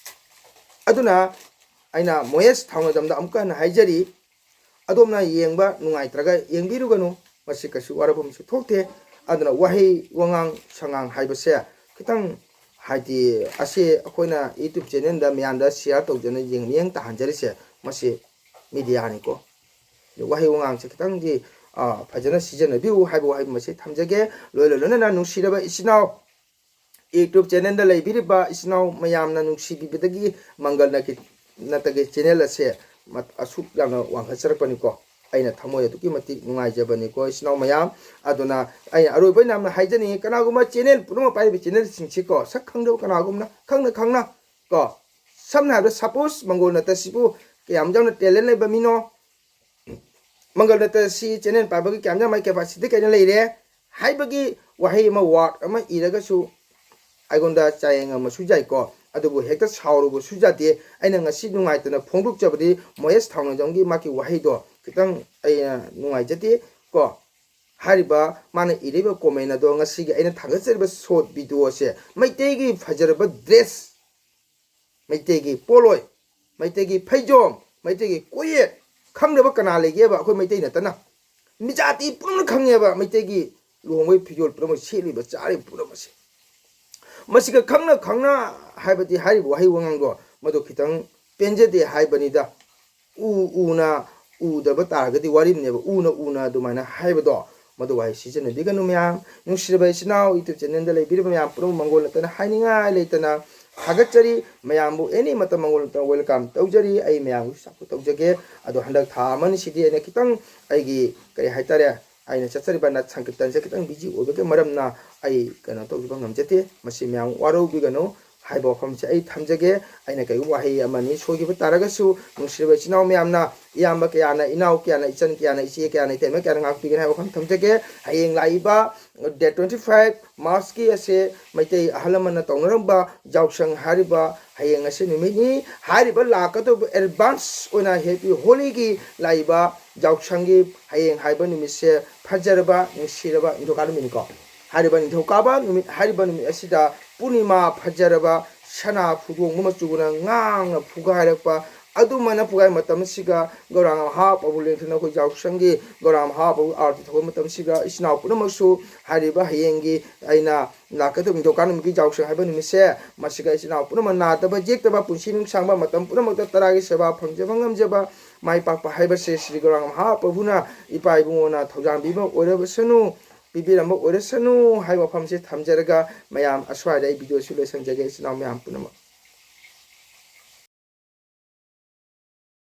ꯑꯗꯨꯅ ꯑꯩꯅ ꯃꯣꯍꯦꯁ ꯊꯥꯎꯅꯗꯝꯗ ꯑꯃꯨꯛꯀ ꯍꯟꯅ ꯍꯥꯏꯖꯔꯤ, ꯑꯗꯣꯝꯅ ꯌꯦꯡꯕ ꯅꯨꯡꯉꯥꯏꯇ꯭ꯔꯒ ꯌꯦꯡꯕꯤꯔꯨꯒꯅꯨ, ꯃꯁꯤ ꯀꯩꯁꯨ ꯋꯥꯔꯧꯕ ꯑꯃꯁꯨ ꯊꯣꯛꯇꯦ꯫ ꯑꯗꯨꯅ ꯋꯥꯍꯩ ꯋꯥꯉꯥꯡ ꯁꯉꯥꯡ ꯍꯥꯏꯕꯁꯦ ꯈꯤꯇꯪ, ꯍꯥꯏꯗꯤ, ꯑꯁꯤ ꯑꯩꯈꯣꯏꯅ YouTube ꯆꯦꯅꯦꯜꯗ ꯃꯌꯥꯝꯗ ꯁꯤꯌꯥꯔ ꯇꯧꯗꯅ ꯌꯦꯡ, ꯃꯤꯠꯌꯦꯡ ꯇꯥꯍꯟꯖꯔꯤꯁꯦ, ꯃꯁꯤ ꯃꯤꯗꯤꯌꯥꯅꯤꯀꯣ꯫ ꯑꯗꯨ ꯋꯥꯍꯩ ꯋꯥꯉꯥꯡꯁꯦ ꯈꯤꯇꯪꯗꯤ, ꯑ, ꯐꯖꯅ ꯁꯤꯖꯤꯟꯅꯕꯤꯌꯨ ꯍꯥꯏꯕ ꯋꯥꯍꯩ ꯑꯁꯤ ꯊꯝꯖꯒꯦ꯫ ꯂꯣꯏꯅ ꯂꯣꯏꯅꯅ ꯅꯨꯡꯁꯤꯔꯕ ꯏꯆꯤꯟ ꯏꯅꯥꯎ, YouTube ꯆꯦꯅꯦꯜꯗ ꯂꯩꯕꯤꯔꯤꯕ ꯏꯆꯤꯟ ꯏꯅꯥꯎ ꯃꯌꯥꯝꯅ ꯅꯨꯡꯁꯤꯕꯤꯕꯗꯒꯤ ꯃꯪꯒꯜ ꯅꯥꯀꯤ-, ꯅꯥꯇꯒꯤ ꯆꯦꯅꯦꯜ ꯑꯁꯦ ꯃꯠ-, ꯑꯁꯨꯛ ꯌꯥꯝꯅ ꯋꯥꯡꯈꯠꯆꯔꯛꯄꯅꯤꯀꯣ꯫ ꯑꯩꯅ ꯊꯃꯣꯏ ꯑꯗꯨꯛꯀꯤ ꯃꯇꯤꯛ ꯅꯨꯡꯉꯥꯏꯖꯕꯅꯤꯀꯣ, ꯏꯆꯤꯟ ꯏꯅꯥꯎ ꯃꯌꯥꯝ꯫ ꯑꯗꯨꯅ ꯑꯩꯅ ꯑꯔꯣꯏꯕ ꯑꯣꯏꯅ ꯌꯥꯝꯅ ꯍꯥꯏꯖꯅꯤꯡꯉꯤ, ꯀꯅꯥꯒꯨꯝꯕ ꯆꯦꯅꯦꯜ ꯄꯨꯝꯅꯃꯛ ꯄꯥꯏꯔꯤꯕ ꯆꯦꯅꯦꯜꯁꯤꯡꯁꯤꯀꯣ, ꯁꯛ ꯈꯪꯗꯕ ꯀꯅꯥꯒꯨꯝꯅ, ꯈꯪꯅ ꯈꯪꯅ ꯀꯣ, ꯁꯝꯅ ꯍꯥꯏꯔꯕꯗ, ꯁꯄꯣꯁ, ꯃꯪꯒꯣꯜ ꯅꯥꯇꯁꯤꯕꯨ ꯀꯌꯥꯝ ꯌꯥꯝꯅ ꯇꯦꯂꯦꯟ ꯂꯩꯕ ꯃꯤꯅꯣ, ꯃꯪꯒꯜ ꯅꯥꯇꯁꯤ ꯆꯦꯅꯦꯜ ꯄꯥꯏꯕꯒꯤ ꯀꯌꯥꯝ ꯌꯥꯝꯅ ꯀꯦꯄꯥꯁꯤꯇꯤ ꯀꯩꯅ ꯂꯩꯔꯦ ꯍꯥꯏꯕꯒꯤ ꯋꯥꯍꯩ ꯑꯃ, ꯋꯥꯔꯗ ꯑꯃ ꯏꯔꯒꯁꯨ ꯑꯩꯉꯣꯟꯗ ꯆꯥꯌꯦꯡ ꯑꯃꯁꯨ ꯌꯥꯏꯀꯣ, ꯑꯗꯨꯕꯨ ꯍꯦꯛꯇ ꯁꯥꯎꯔꯨꯕꯁꯨ ꯌꯥꯗꯦ꯫ ꯑꯩꯅ ꯉꯁꯤ ꯅꯨꯡꯉꯥꯏꯇꯅ ꯐꯣꯡꯗꯣꯛꯆꯕꯗꯤ ꯃꯣꯍꯦꯁ ꯊꯥꯎꯅꯩꯖꯝꯒꯤ ꯃꯥꯒꯤ ꯋꯥꯍꯩꯗꯣ ꯈꯤꯇꯪ ꯑꯩꯅ ꯅꯨꯡꯉꯥꯏꯖꯗꯦ ꯀꯣ꯫ ꯍꯥꯏꯔꯤꯕ ꯃꯥꯅ ꯏꯔꯤꯕ ꯀꯣꯃꯦꯟ ꯑꯗꯣ ꯉꯁꯤꯒꯤ ꯑꯩꯅ ꯊꯥꯒꯠꯆꯔꯤꯕ ꯁꯣꯔꯠ ꯚꯤꯗꯤꯑꯣ ꯑꯁꯦ ꯃꯩꯇꯩꯒꯤ ꯐꯖꯔꯕ ꯗ꯭ꯔꯦꯁ, ꯃꯩꯇꯩꯒꯤ ꯄꯣꯠꯂꯣꯏ, ꯃꯩꯇꯩꯒꯤ ꯐꯩꯖꯣꯝ, ꯃꯩꯇꯩꯒꯤ ꯀꯣꯛꯌꯦꯠ ꯈꯪꯗꯕ ꯀꯅꯥ ꯂꯩꯒꯦꯕ? ꯑꯩꯈꯣꯏ ꯃꯩꯇꯩ ꯅꯠꯇꯅ ꯃꯤꯖꯥꯇꯤ ꯄꯨꯝꯅꯃꯛ ꯈꯪꯉꯦꯕ ꯃꯩꯇꯩꯒꯤ ꯂꯨꯍꯣꯡꯕꯒꯤ ꯐꯤꯖꯣꯜ ꯄꯨꯝꯅꯃꯛ, ꯁꯦꯠꯂꯤꯕ ꯆꯥꯔꯤꯕ ꯄꯨꯝꯅꯃꯛꯁꯦ, ꯃꯁꯤꯒ ꯈꯪꯅ ꯈꯪꯅ ꯍꯥꯏꯕꯗꯤ ꯍꯥꯏꯔꯤꯕ ꯋꯥꯍꯩ ꯋꯥꯉꯥꯡꯗꯣ ꯃꯗꯨ ꯈꯤꯇꯪ ꯄꯦꯟꯖꯗꯦ ꯍꯥꯏꯕꯅꯤꯗ꯫ ꯎ ꯎꯅ ꯎꯗꯕ ꯇꯥꯔꯒꯗꯤ ꯋꯥꯔꯤꯕꯅꯦꯕ, ꯎꯅ ꯎꯅ ꯑꯗꯨꯃꯥꯏꯅ ꯍꯥꯏꯕꯗꯣ, ꯃꯗꯨ ꯋꯥꯍꯩ ꯁꯤꯖꯤꯟꯅꯕꯤꯒꯅꯨ ꯃꯌꯥꯝ꯫ ꯅꯨꯡꯁꯤꯔꯕ ꯏꯆꯤꯟ ꯏꯅꯥꯎ YouTube channelꯗ ꯂꯩꯕꯤꯔꯤꯕ ꯃꯌꯥꯝ ꯄꯨꯝꯅꯃꯛ ꯃꯪꯒꯣꯜ ꯅꯠꯇꯅ ꯍꯥꯏꯅꯤꯡꯉꯥꯏ ꯂꯩꯇꯅ ꯊꯥꯒꯠꯆꯔꯤ꯫ ꯃꯌꯥꯝꯕꯨ any ꯃꯇꯝ ꯃꯪꯒꯣꯜ ꯅꯠꯇꯅ welcome ꯇꯧꯖꯔꯤ꯫ ꯑꯩ ꯃꯌꯥꯝꯒꯤ ꯁꯞꯄꯣꯔꯠ ꯇꯧꯖꯒꯦ꯫ ꯑꯗꯣ ꯍꯟꯗꯛ ꯊꯥ ꯑꯃꯅꯤ ꯁꯤꯗꯤ ꯑꯩꯅ ꯈꯤꯇꯪ ꯑꯩꯒꯤ, ꯀꯔꯤ ꯍꯥꯏꯇꯥꯔꯦ, ꯑꯩꯅ ꯆꯠꯆꯔꯤꯕ ꯅꯥꯠ ꯁꯪꯀꯤꯔꯇꯟꯁꯦ ꯈꯤꯇꯪ ꯕꯤꯖꯤ ꯑꯣꯏꯕꯒꯤ ꯃꯔꯝꯅ ꯑꯩ ꯀꯩꯅꯣ ꯇꯧꯖꯕ ꯉꯝꯖꯗꯦ꯫ ꯃꯁꯤ ꯃꯌꯥꯝ ꯋꯥꯔꯧꯕꯤꯒꯅꯨ ꯍꯥꯏꯕ ꯋꯥꯐꯝꯁꯦ ꯑꯩ ꯊꯝꯖꯒꯦ꯫ ꯑꯩꯅ ꯀꯩꯒꯨꯝꯕ ꯋꯥꯍꯩ ꯑꯃꯅꯤ ꯁꯣꯏꯈꯤꯕ ꯇꯥꯔꯒꯁꯨ, ꯅꯨꯡꯁꯤꯔꯕ ꯏꯆꯤꯟ ꯏꯅꯥꯎ ꯃꯌꯥꯝꯅ, ꯏꯌꯥꯝꯕ ꯀꯌꯥꯅ, ꯏꯅꯥꯎ ꯀꯌꯥꯅ, ꯏꯆꯟ ꯀꯌꯥꯅ, ꯏꯆꯦ ꯀꯌꯥꯅ, ꯏꯇꯩꯃ ꯀꯌꯥꯅ ꯉꯥꯛꯄꯤꯒꯅꯤ ꯍꯥꯏꯕ ꯋꯥꯐꯝ ꯊꯝꯖꯒꯦ꯫ ꯍꯌꯦꯡ ꯂꯥꯛꯏꯕ date twenty five Marchꯀꯤ ꯑꯁꯦ ꯃꯩꯇꯩ ꯑꯍꯜ ꯂꯃꯟꯅ ꯇꯧꯅꯔꯝꯕ ꯌꯥꯎꯁꯪ ꯍꯥꯏꯔꯤꯕ ꯍꯌꯦꯡ ꯑꯁꯤ ꯅꯨꯃꯤꯠꯅꯤ꯫ ꯍꯥꯏꯔꯤꯕ ꯂꯥꯛꯀꯗꯧꯕ advance ꯑꯣꯏꯅ Happy Holiꯒꯤ ꯂꯥꯛꯏꯕ ꯌꯥꯎꯁꯪꯒꯤ ꯍꯌꯦꯡ ꯍꯥꯏꯕ ꯅꯨꯃꯤꯠꯁꯦ ꯐꯖꯔꯕ, ꯅꯨꯡꯁꯤꯔꯕ ꯅꯤꯡꯊꯧꯀꯥꯕ ꯅꯨꯃꯤꯠꯅꯤꯀꯣ꯫ ꯍꯥꯏꯔꯤꯕ ꯅꯤꯡꯊꯧꯀꯥꯕ ꯅꯨꯃꯤꯠ, ꯍꯥꯏꯔꯤꯕ ꯅꯨꯃꯤꯠ ꯑꯁꯤꯗ ꯄꯨꯔꯅꯤꯃꯥ ꯐꯖꯔꯕ ꯁꯅꯥ ꯐꯨꯗꯣꯡꯕ ꯃꯆꯨꯅ ꯉꯥꯡꯅ ꯐꯨꯒꯥꯏꯔꯛꯄ, ꯑꯗꯨꯃꯥꯏꯅ ꯐꯨꯒꯥꯏ ꯃꯇꯝꯁꯤꯒ ꯒꯧꯔꯥ ꯃꯍꯥꯄ꯭ꯔꯚꯨ ꯂꯦꯡꯊꯅ ꯑꯩꯈꯣꯏ ꯌꯥꯎꯁꯪꯒꯤ ꯒꯧꯔꯥ ꯃꯍꯥꯄ꯭ꯔꯚꯨ ꯑꯥꯔꯇꯤ ꯊꯧꯕ ꯃꯇꯝꯁꯤꯒ ꯏꯆꯤꯟ ꯏꯅꯥꯎ ꯄꯨꯝꯅꯃꯛꯁꯨ ꯍꯥꯏꯔꯤꯕ ꯍꯌꯦꯡꯒꯤ ꯑꯩꯅ ꯂꯥꯛꯀꯗꯧꯕ ꯅꯤꯡꯊꯧꯀꯥ ꯅꯨꯃꯤꯠꯀꯤ ꯌꯥꯎꯁꯪ ꯍꯥꯏꯕ ꯅꯨꯃꯤꯠꯁꯦ, ꯃꯁꯤꯒ ꯏꯆꯤꯟ ꯏꯅꯥꯎ ꯄꯨꯝꯅꯃꯛ ꯅꯥꯗꯕ ꯌꯦꯛꯇꯕ ꯄꯨꯟꯁꯤ ꯅꯨꯡꯁꯥꯡꯕ ꯃꯇꯝ ꯄꯨꯝꯅꯃꯛꯇ ꯇꯔꯥꯒꯤ ꯁꯦꯕꯥ ꯐꯪꯖꯕ ꯉꯝꯖꯕ ꯃꯥꯏ ꯄꯥꯛꯄ ꯍꯥꯏꯕꯁꯦ ꯁ꯭ꯔꯤ ꯒꯧꯔꯥ ꯃꯍꯥꯄ꯭ꯔꯚꯨꯅ ꯏꯄꯥ ꯏꯕꯨꯡꯉꯣꯅ ꯊꯧꯖꯥꯟꯕꯤꯕ ꯑꯣꯏꯔꯕꯁꯅꯨ, ꯄꯤꯕꯤꯔꯝꯕ ꯑꯣꯏꯔꯁꯅꯨ ꯍꯥꯏꯕ ꯋꯥꯐꯝꯁꯦ ꯊꯝꯖꯔꯒ ꯃꯌꯥꯝ ꯑꯁ꯭ꯋꯥꯏꯗ ꯑꯩ videoꯁꯤ ꯂꯣꯏꯁꯤꯟꯖꯒꯦ ꯏꯆꯤꯟ ꯏꯅꯥꯎ ꯃꯌꯥꯝ ꯄꯨꯝꯅꯃꯛ꯫